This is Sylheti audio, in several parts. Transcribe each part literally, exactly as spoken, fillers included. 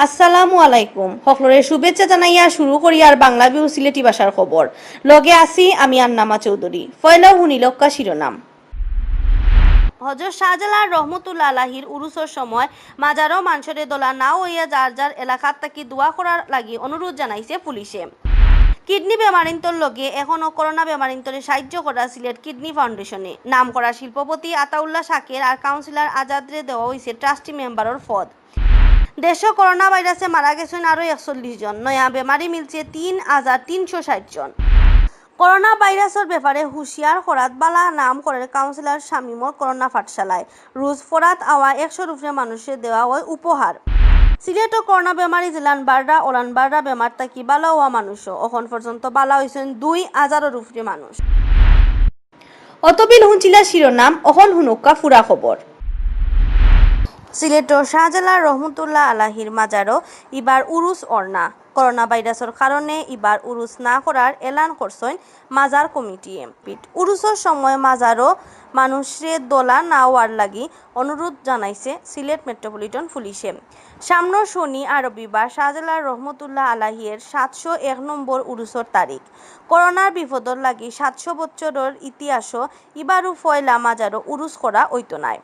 আসসালামু আলাইকুম। হকলরে শুভেচ্ছা জানাইয়া শুরু করিয়ার বাংলা ভিউ সিলেটি ভাষার খবর। লগে আছি আমি আন্নামা চৌধুরী। পয়লাউ হুনিলউক্কা শিরোনাম। হজরত শাহজালাল রহমতুল্লাহ আলাহির উরুসর সময় মাজারো মানষরে দলা না অইয়া যার যার এলাকাত থাকি দোয়া করার লাগি অনুরোধ জানাইছে পুলিশে। কিডনি বেমারিন্তর লগে এখনো করোনা বেমারিন্তরে সাহায্য করা সিলেট কিডনি ফাউন্ডেশনে। নাম করা শিল্পপতি আতাউল্লাহ শাকের আর কাউন্সিলর আজাদরে দেওয়া অইছে ট্রাস্টি মেম্বারর পদ। দেশো করোনা ভাইরাসে মারা গেছইন আরো একচল্লিশ জন, নয়া বেমারি মিলছে তিন হাজার তিনশো ষাট জন। করোনা ভাইরাসর ব্যাপারে হুঁশিয়ার করাত বালা নাম করের কাউন্সিলর শামীমর করোনা পাঠশালায়। রুজ ফরাত আওয়া একশোর উপরে মানুষরে দেওয়া অয় উপহার। সিলেটো করোনা বেমারি যেলান বাররা, অলান বাররা বেমার থাকি বালা অওয়া মানুষও। অখন পর্যন্ত বালা অইছইন দুই হাজারর উপরে মানুষ। অতবিল হুনছিলা শিরোনাম, অখন হুনউক্কা পুরা খবর। সিলেটর শাহজালাল রহমতুল্লাহ আলাহির মাজারো ইবার উরুস অরনা। করোনা ভাইরাসর কারণে ইবার উরুস না করার এলান করছইন মাজার কমিটিয়ে। উরুসর সময় মাজারো মানুষরে দলা না অওয়ার লাগি অনুরোধ জানাইছে সিলেট মেট্রোপলিটন পুলিশে। সামনর শনি আর রবিবার শাহজালাল রহমতুল্লাহ আলাহির সাতশো এক নম্বর উরুসর তারিখ। করোনার বিপদর লাগি সাতশো বছরর ইতিহাসো ইবারও পয়লা মাজারো উরুস করা অইতো নায়।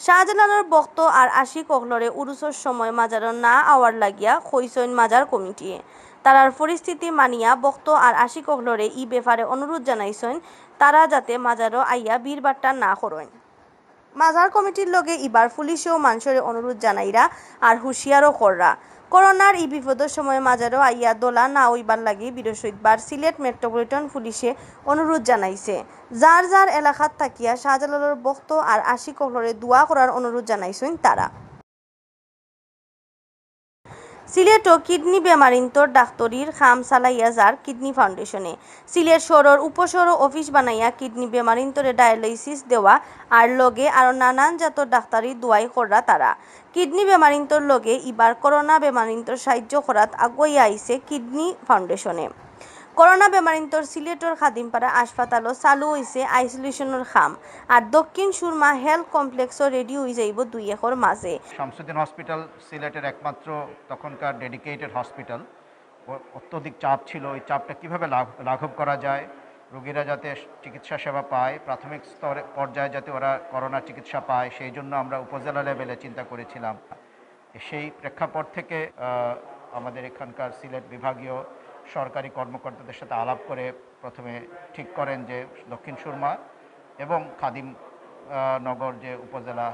শাহজালালর ভক্ত আর আশিক অকলরে উরুসর সময় মাজারো না আওয়ার লাগিয়া কইছইন মাজার কমিটিয়ে। তারার পরিস্থিতি মানিয়া ভক্ত আর আশিক অকলরে ই ব্যাপারে অনুরোধ জানাইছইন, তারা যাতে মাজারো আইয়া ভিড়ভাট্টা না করইন। মাজার কমিটির লগে ইবার পুলিশেও মানষরে অনুরোধ জানাইরা আর হুঁশিয়ারও কররা। করোনার ই বিপদর সময় মাজারো আইয়া দলা না অইবার লাগি বৃহস্পতিবার সিলেট মেট্রোপলিটন পুলিশে অনুরোধ জানাইছে। যার যার এলাকাত থাকিয়া শাহজালালর ভক্ত আর আশিক অকলরে দোয়া করার অনুরোধ জানাইছইন তারা। সিলেটো কিডনি বেমারিন্তর ডাক্তরির কাম চালাইয়া যার কিডনি ফাউন্ডেশনে। সিলেট শহরর উপশহরো অফিস বানাইয়া কিডনি বেমারিন্তরে ডায়ালিসিস দেওয়া আর লগে আরো নানান জাতর ডাক্তারি দোয়াই কররা তারা। কিডনি বেমারিন্তর লগে ইবার করোনা বেমারিন্তর সাহায্য করাত আগুয়াইয়া আইছে কিডনি ফাউন্ডেশনে। করোনা বেমারিন্তর সিলেটর খাদিমপাড়া হাসপাতালো চালু অইছে আইসোলেশনর কাম, আর দক্ষিণ সুরমা হেলথ কমপ্লেক্সও রেডি অইযাইবো দুই একর মাঝে। শামসুদ্দিন হসপিটাল সিলেটের একমাত্র তখনকার ডেডিকেটেড হসপিটাল। অত্যধিক চাপ ছিল, ওই চাপটা কীভাবে লাঘ-, লাঘব করা যায়, রোগীরা যাতে চিকিৎসা সেবা পায়, প্রাথমিক স্তরে, পর্যায়ে যাতে ওরা করোনা চিকিৎসা পায়, সেই জন্য আমরা উপজেলা লেভেলে চিন্তা করেছিলাম। সেই প্রেক্ষাপট থেকে, আহ, আমাদের এখানকার সিলেট বিভাগীয় সরকারি কর্মকর্তাদের সাথে আলাপ করে প্রথমে ঠিক করেন যে দক্ষিণ সুরমা এবং খাদিম, আহ, নগর যে উপজেলা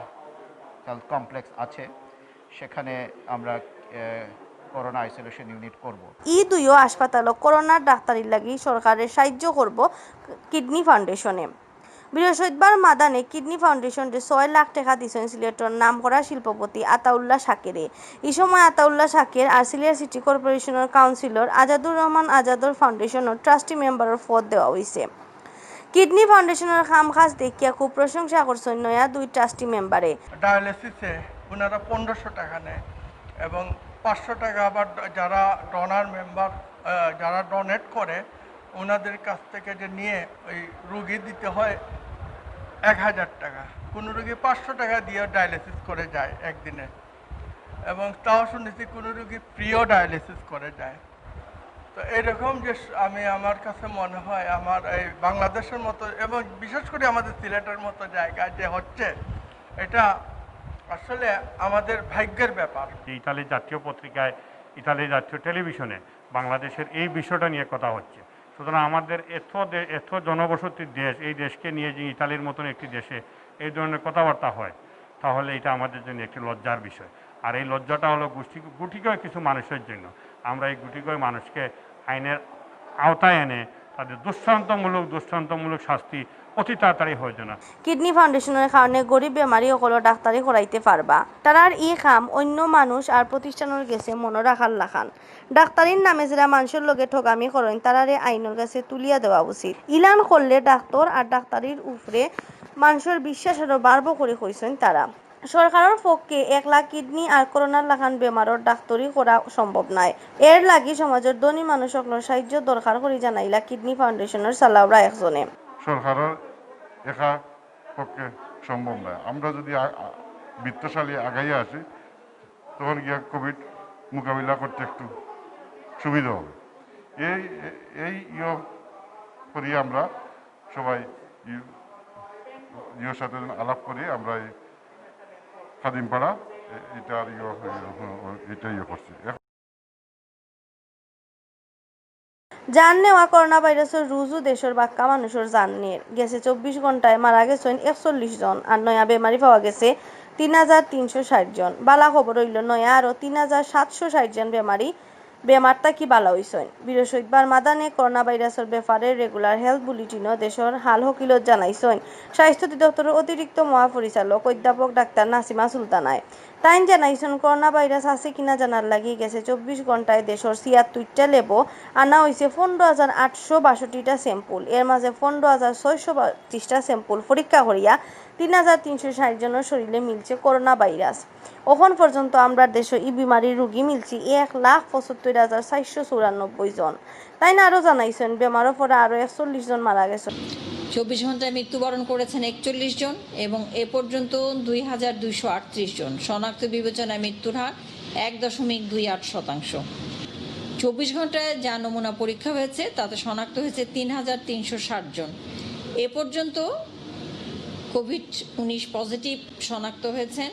হেলথ কমপ্লেক্স আছে, সেখানে আমরা, আহ, করোনা আইসোলেশন ইউনিট করব। ই দুইও হাসপাতালো করোনার ডাক্তারির লাগি সরকারে সাহায্য করব কিডনি ফাউন্ডেশনে। বৃহস্পতিবার মাদানে কিডনি ফাউন্ডেশনরে ছয় লাখ টেকা দিছইন সিলেটর নামকরা শিল্পপতি আতাউল্লাহ শাকেরে। ই সময় আতাউল্লাহ শাকের আর সিলেট সিটি কর্পোরেশনর কাউন্সিলর আজাদুর রহমান আজাদর ফাউন্ডেশনর ট্রাস্টি মেম্বারর পদ দেওয়া অইছে। কিডনি ফাউন্ডেশনর কাম কাজ দেখিয়া খুব প্রশংসা করছইন নয়া দুই ট্রাস্টি মেম্বারে। ডায়ালিসিসে ওনারা পনেরোশো টাকা নেয় এবং পাঁচশো টাকা আবার ড-, যারা ডোনার মেম্বার, আহ, যারা ডোনেট করে, ওনাদের কাছ থেকে যে নিয়ে ওই রুগী দিতে হয় এক হাজার টাকা। কোনো রুগী পাঁচশো টাকা দিয়ে ডায়ালিসিস করে যায় একদিনে, এবং তাও শুনেছি কোনো রুগী ফ্রিও ডায়ালিসিস করে যায়। তো এরকম যে স-, আমি, আমার কাছে মনে হয় আমার এই বাংলাদেশের মতো এবং বিশেষ করে আমাদের সিলেটের মতো জায়গা যে হচ্ছে, এটা আসলে আমাদের ভাগ্যের ব্যাপার। যে ইতালির জাতীয় পত্রিকায়, ইতালির জাতীয় টেলিভিশনে বাংলাদেশের এই বিষয়টা নিয়ে কথা হচ্ছে। সুতরাং আমাদের এত দে-, এত জনবসতির দেশ, এই দেশকে নিয়ে যে ইতালির মতন একটি দেশে এই ধরনের কথাবার্তা হয়, তাহলে এটা আমাদের জন্য একটি লজ্জার বিষয়। আর এই লজ্জাটা হলো গুষ্টি-, গুটিকয় কিছু মানুষের জন্য। আমরা এই গুটিকয় মানুষকে আইনের আওতায় এনে তাদের দৃষ্টান্তমূলক, দৃষ্টান্তমূলক শাস্তি অতি তাড়াতাড়ি হওয়ার জন্য। কিডনি ফাউন্ডেশনর কারণে গরিব বেমারি অকলও ডাক্তারি করাইতে পারবা। তারার ই কাম অন্য মানুষ আর প্রতিষ্ঠানর গেছে মনো রাখার লাখান। ডাক্তারির নামে যেরা মানষর লগে ঠগামি করইন, তারারে আইনর গেছে তুলিয়া দেওয়া উচিত। ইলান করলে ডাক্তর আর ডাক্তারির উপরে মানষর বিশ্বাস আরো বাড়বো করি কইছইন তারা। সরকারর পক্ষে একলা কিডনি আর করোনার লাখান বেমারর ডাক্তরি করা সম্ভব নায়। এর লাগি সমাজর ধনী মানুষ অকলর সাহায্য দরকার করি জানাইলা কিডনি ফাউন্ডেশনর সালাউরা একজনে। সরকারর একা পক্ষে সম্ভব নায়। আমরা যদি আ-, আ-, বিত্তশালী আগাইয়া আসি, তখন গিয়া কোভিড মোকাবিলা করতে একটু সুবিধা হবে। এই এই ইয়ে করি আমরা সবাই ই- ইয়ের সাথে আলাপ করি, আমরা এই খাদিমপাড়া এ- এটা আর ইয়ে এটা ইয়ে করছি। এখন জান নেওয়া করোনা ভাইরাসর রুজু দেশর বাক্কা মানুষর জান নের। গেছে চব্বিশ ঘন্টায় মারা গেছইন একচল্লিশ জন, আর নয়া বেমারি পাওয়া গেছে তিন হাজার তিনশো ষাট জন। বালা খবর অইলো, নয়া আরো তিন হাজার সাতশো ষাট জন বেমারি বেমার থাকি বালা অইছইন। বৃহস্পতিবার মাদানে করোনা ভাইরাসর ব্যাপারে regular health bulletin-ও দেশর হাল হকিলত জানাইছইন স্বাস্থ্য অধিদপ্তরর অতিরিক্ত মহাপরিচালক অধ্যাপক ডাক্তার নাসিমা সুলতানায়। তাইন জানাইছইন, করোনা ভাইরাস আছে কিনা জানার লাগি গেছে চব্বিশ ঘন্টায় দেশর ছিয়াত্তরটা lab-ও আনা অইছে পনেরো হাজার আটশো বাষট্টিটা sample। এর মাঝে পনেরো হাজার ছয়শো বত্রিশটা sample পরীক্ষা করিয়া তিন হাজার তিনশো ষাট জনর শরীরে মিলছে করোনা ভাইরাস। অখন পর্যন্ত আমরার দেশো ই বেমারির রোগী মিলছে এক লাখ পঁচাত্তর হাজার চারশো চুরানব্বই জন। তাইন আরো জানাইছইন, বেমারো পড়া আরো একচল্লিশ জন মারা গেছইন। চব্বিশ ঘন্টায় মৃত্যুবরণ করেছেন একচল্লিশ জন এবং এ পর্যন্ত দুই হাজার দুইশো আটত্রিশ জন। শনাক্ত বিবেচনায় মৃত্যুর হার এক দশমিক দুই আট শতাংশ। চব্বিশ ঘন্টায় যা নমুনা পরীক্ষা হয়েছে, তাতে শনাক্ত হয়েছে তিন হাজার তিনশো ষাট জন। এ পর্যন্ত কোভিড উনিশ পজিটিভ শনাক্ত হয়েছেন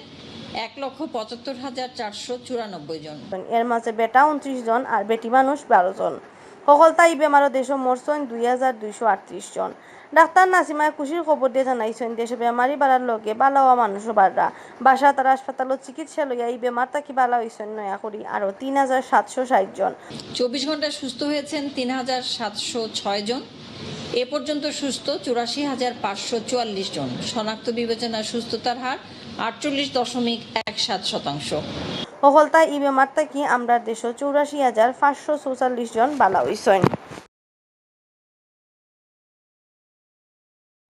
এক লক্ষ পঁচাত্তর হাজার চারশো চুরানব্বই জন। এর মাঝে বেটা ঊনত্রিশ জন আর বেটি মানুষ বারো জন। হকলতা ই বেমারো দেশো মরছইন দুই হাজার দুইশো আটত্রিশ জন। ডাক্তার নাসিমায় খুশির খবর দিয়া জানাইছইন, দেশো বেমারি বাড়ার লগে বালা অওয়া মানুষও বাড়রা। বাসাত আর হাসপাতালো চিকিৎসা লইয়া ই বেমার থাকি বালা অইছইন নয়া করি আরো তিন হাজার সাতশো ষাট জন। চব্বিশ ঘন্টায় সুস্থ হয়েছেন তিন হাজার সাতশো ছয় জন। এ পর্যন্ত সুস্থ চুরাশি হাজার পাঁচশো চুয়াল্লিশ জন। শনাক্ত বিবেচনায় সুস্থতার হার আটচল্লিশ দশমিক এক সাত শতাংশ। হকলতা ই বেমার থাকি আমরার দেশো চুরাশি হাজার পাঁচশো চৌচল্লিশ জন বালা অইছইন।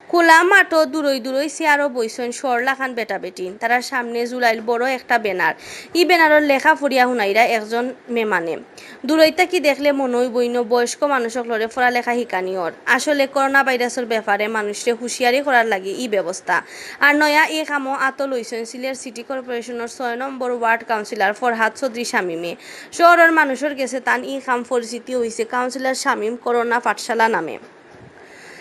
খোলা মাঠো দূরই দূরই চেয়ারো বইছইন শর লাখান বেটা বেটি। তারার সামনে ঝুলাইল বড় একটা ব্যানার। ই ব্যানারর লেখা পড়িয়া হুনাইরা একজন মেমানে। দূরই থাকি দেখলে মনো অইবো ইনো বয়স্ক মানুষ অকলরে পড়ালেখা হিকানি অর। আসলে করোনা ভাইরাসর ব্যাপারে মানুষরে হুঁশিয়ারি করার লাগি ই ব্যবস্থা। আর নয়া ই কামো আতো লইছইন সিলেট সিটি কর্পোরেশনর ছয় নম্বর ওয়ার্ড কাউন্সিলর ফরহাদ চৌধুরী শামীমে। শহরর মানুষর গেছে তান ই কাম পরিচিতি অইছে কাউন্সিলর শামীম করোনা পাঠশালা নামে।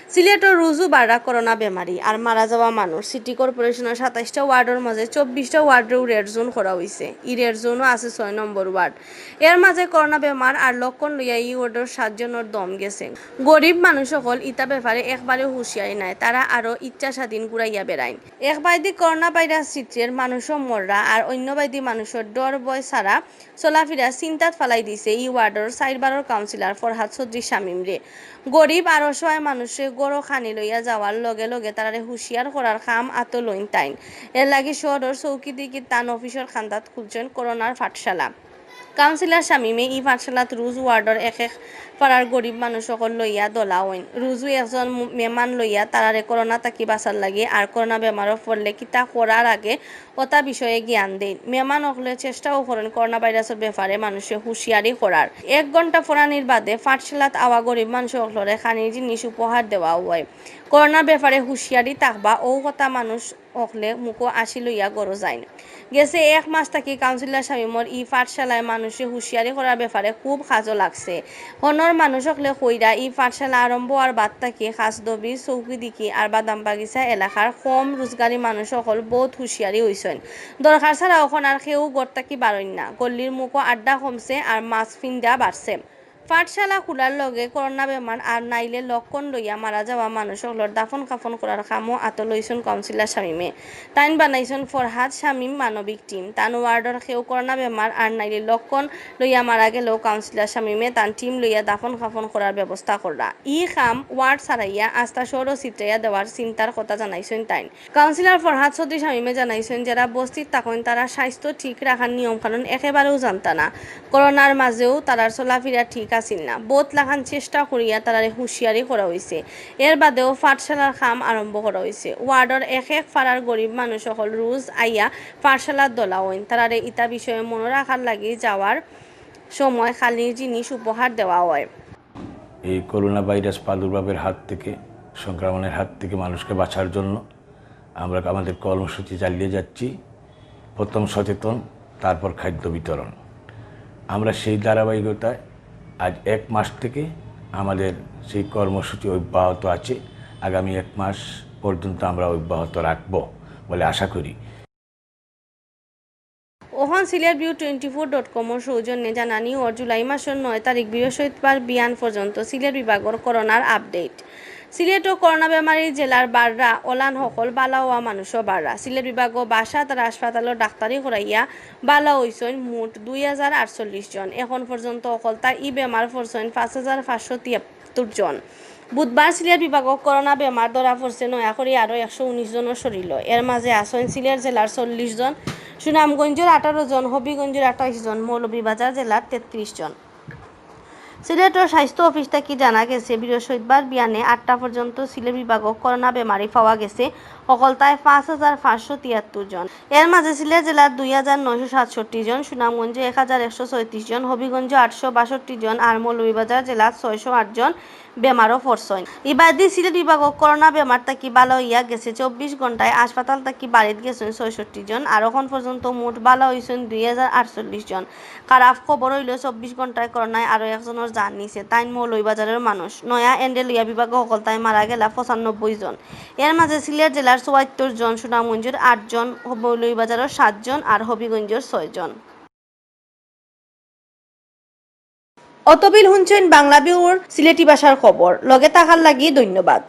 সিলেটর রুজু বাড়রা করোনা বেমারি আর মারা যাওয়া মানুষ। সিটি কর্পোরেশনর সাতাইশটা ওয়ার্ডর মাঝে চব্বিশটা ওয়ার্ডরেও রেড জোন করা অইছে। ই রেড জোনও আছে ছয় নম্বর ওয়ার্ড। এর মাঝে করোনা বেমার আর লক্ষণ লইয়া ই ওয়ার্ডর সাতজনর দম গেছে। গরিব মানুষ অকল ইতা ব্যাপারে একবারেও হুঁশিয়ারি নাই, তারা আরো ইচ্ছা স্বাধীন ঘুরাইয়া বেড়াইন। এক বায়দি করোনা ভাইরাস চিত্রের মানুষও মররা আর অন্য বায়দি মানুষর ডর ভয় ছাড়া চলাফিরা চিন্তাত ফালাই দিছে ই ওয়ার্ডর চাইরবারর কাউন্সিলর ফরহাদ চৌধুরী শামীমরে। গরিব আর অসহায় মানুষরে গরো খানি লইয়া যাওয়ার লগে লগে তারারে হুঁশিয়ার করার কাম আতো লইন তাইন। এর লাগি শহরর চৌকি দিকি তান অফিসর কান্দাত খুলছইন করোনার পাঠশালা। কাউন্সিলর শামীমে ই পাঠশালাত রুজ ওয়ার্ডর এক এক পাড়ার গরিব মানুষ অকল লইয়া দলা অইন। রুজু একজন মু-, মেমান লইয়া তারারে করোনা থাকি বাঁচার লাগি আর করোনা বেমারো পড়লে কিতা করার আগে অতা বিষয়ে জ্ঞান দেইন। মেমান অকলে চেষ্টাও করইন করোনা ভাইরাসর ব্যাপারে মানুষরে হুঁশিয়ারি করার। এক ঘন্টা পড়ানির বাদে পাঠশালাত আওয়া গরিব মানুষ অকলরে খানির জিনিস উপহার দেওয়া অয়। করোনার ব্যাপারে হুঁশিয়ারি থাকবা, অউ কথা মানুষ অকলে মুখো আসি লইয়া গরো যাইন। গেছে এক মাস থাকি কাউন্সিলর শামীমর ই পাঠশালায় মানুষরে হুঁশিয়ারি করার ব্যাপারে খুব কাজো লাগছে। হনর মানুষ অকলে কইরা ই পাঠশালা আরম্ভ অওয়ার বাদ থাকি খাসদবির, চৌকিদিকি আর বাদাম বাগিচা এলাকার কম রোজগারি মানুষ অকল বউত হুঁশিয়ারি অইছইন। দরকার ছাড়া অখন আর কেউ ঘর থাকি বারইন না। গল্লির মুখো আড্ডা কমছে আর মাস্ক ফিন্দা বাড়ছে। পাঠশালা খুলার লগে করোনা বেমার আর নাইলে লক্ষণ লইয়া মারা যাওয়া মানুষ অকলর দাফন কাফন করার কামও আতো লইছইন কাউন্সিলর শামীমে। তাইন বানাইছইন ফরহাদ শামীম মানবিক টিম। তান ওয়ার্ডর কেউ করোনা বেমার আর নাইলে লক্ষণ লইয়া মারা গেলেও কাউন্সিলর শামীমে তান টিম লইয়া দাফন কাফন করার ব্যবস্থা কররা। ই কাম ওয়ার্ড ছাড়াইয়া আস্তা শহরও ছিতরাইয়া দেওয়ার চিন্তার কথা জানাইছইন তাইন। কাউন্সিলর ফরহাদ চৌধুরী শামীমে জানাইছইন, যেরা বস্তিত থাকইন তারা স্বাস্থ্য ঠিক রাখার নিয়ম কানুন একেবারেও জানতা না। করোনার মাঝেও তারার চলাফিরা ঠিক আছিল না। বউত লাখান চেষ্টা করিয়া তারারে হুঁশিয়ারি করা অইছে। এর বাদেও পাঠশালার কাম আরম্ভ করা অইছে। ওয়ার্ডর এক এক পাড়ার গরিব মানুষ অকল রুজ আইয়া পাঠশালাত দলা অইন। তারারে ইতা বিষয়ে মনো রাখার লাগি যাওয়ার সময় খালি জিনিস উপহার দেওয়া অয়। এই করোনা ভাইরাস প্রাদুর্ভাবের হাত থেকে, সংক্রমণের হাত থেকে মানুষকে বাঁচার জন্য আমরা আমাদের কর্মসূচি চালিয়ে যাচ্ছি। প্রথম সচেতন, তারপর খাদ্য বিতরণ। আমরা সেই ধারাবাহিকতায় আজ এক মাস থেকে আমাদের সেই কর্মসূচি অব্যাহত আছে। আগামী এক মাস পর্যন্ত আমরা অব্যাহত রাখব বলে আশা করি। অখন Sylhet view twenty four dot কমর সৌজন্যে জানানি অর জুলাই মাসর নয় তারিখ বৃহস্পতিবার বিয়ান পর্যন্ত সিলেট বিভাগর করোনার আপডেট। সিলেটো করোনা বেমারি জেলার বাররা, অলান হকল বালা অওয়া মানুষও বাররা। সিলেট বিভাগো বাসা তার হাসপাতালর ডাক্তারি করাইয়া বালা অইছইন মোট দুই হাজার আটচল্লিশ জন। এখন পর্যন্ত হকলতায় ই বেমার পড়ছইন পাঁচ হাজার পাঁচশো তিয়াত্তর জন। বুধবার সিলেট বিভাগো করোনা বেমার ধরা পড়ছে নয়া করি আরও একশো উনিশ জনর শরীলো। এর মাঝে আছইন সিলেট জেলার চল্লিশ জন, সুনামগঞ্জর আঠারো জন, হবিগঞ্জর আঠাইশ জন, মৌলভীবাজার জেলার তেত্রিশ জন। সিলেটর স্বাস্থ্য অফিস থাকি জানা গেছে, বৃহস্পতিবার বিয়ানে আটটা পর্যন্ত সিলেট বিভাগো করোনা বেমারি পাওয়া গেছে হকলতায় পাঁচ হাজার পাঁচশো তিয়াত্তর জন। এর মাঝে সিলেট জেলার দুই হাজার নয়শো সাতষট্টি জন, সুনামগঞ্জে এক হাজার একশো ছয়ত্রিশ জন, হবিগঞ্জে আটশো বাষট্টি জন আর মৌলভীবাজার জেলার ছয়শো আট জন বেমারও পড়ছইন। ইবাদি সিলেট বিভাগো করোনা বেমার থাকি বালা অইয়া গেছে চব্বিশ ঘন্টায় হাসপাতাল থাকি বাড়িত গেছইন ছয়ষট্টি জন, আর এখন পর্যন্ত মোট বালা অইছইন দুই হাজার আটচল্লিশ জন। খারাপ খবর অইলো চব্বিশ ঘন্টায় করোনায় আরও একজনর জান নিছে, তাইন মৌলভীবাজারর মানুষ। নয়া এন্ডে লইয়া বিভাগো হকলতায় মারা গেলা পঁচানব্বই জন। এর মাঝে সিলেট জেলার চুয়াত্তর জন, সুনামগঞ্জর আট জন, মৌলভীবাজারর সাত জন আর হবিগঞ্জর ছয় জন। অতবিল হুনছইন বাংলা ভিউর সিলেটি ভাষার খবর। লগে থাকার লাগি ধন্যবাদ।